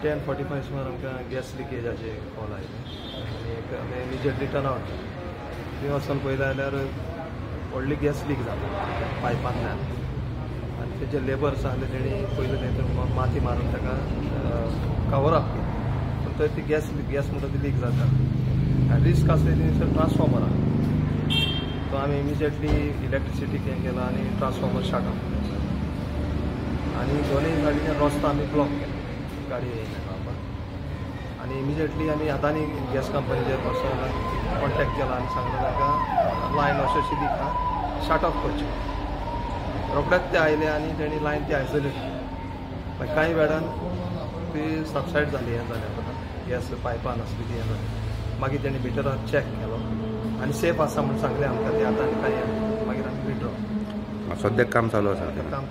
10:45 सुमार आमकां gas लिकेजाचे call आयले आनी एक आमी इमिजिएटली टर्न आवट केलें. थंय वचून पळयलें जाल्यार व्हडली गॅस लीक जाता पायपांतल्यान आनी तेजे लेबर्स आहले तेणी पयलें तें माती मारून ताका कवर अप केलें, पूण थंय ती गॅस गॅस म्हणटा ती लीक जाता आनी रिस्क आसली ती ट्रान्सफॉर्मर आहा. तो आमी इमिजिएटली इलेक्ट्रिसिटी हें केला आनी ट्रान्सफॉर्मर शट ऑफ केलो आनी दोनूय सायडीच्यान रस्तो आमी ब्लॉक केलो, गाडी येयना गावपाक. आनी इमिजिएटली आमी आतां गॅस कंपनीचेर वचोन कॉन्टेक्ट केला आनी सांगलें तांकां लायन अशी अशी लीक आहा, शट ऑफ करची. रोखडेच ते आयले आनी तेणी लायन ती आयसोलेट केली. कांय वेळान ती सबसायड जाली, हें जालें आतां गॅस पायपान आसली ती हें जालें. मागीर तेणी मिटरार चॅक केलो आनी सेफ आसा म्हूण सांगलें आमकां. ते आतां कांय मागीर आमी विड्रॉ. सद्याक काम चालू आसा? काम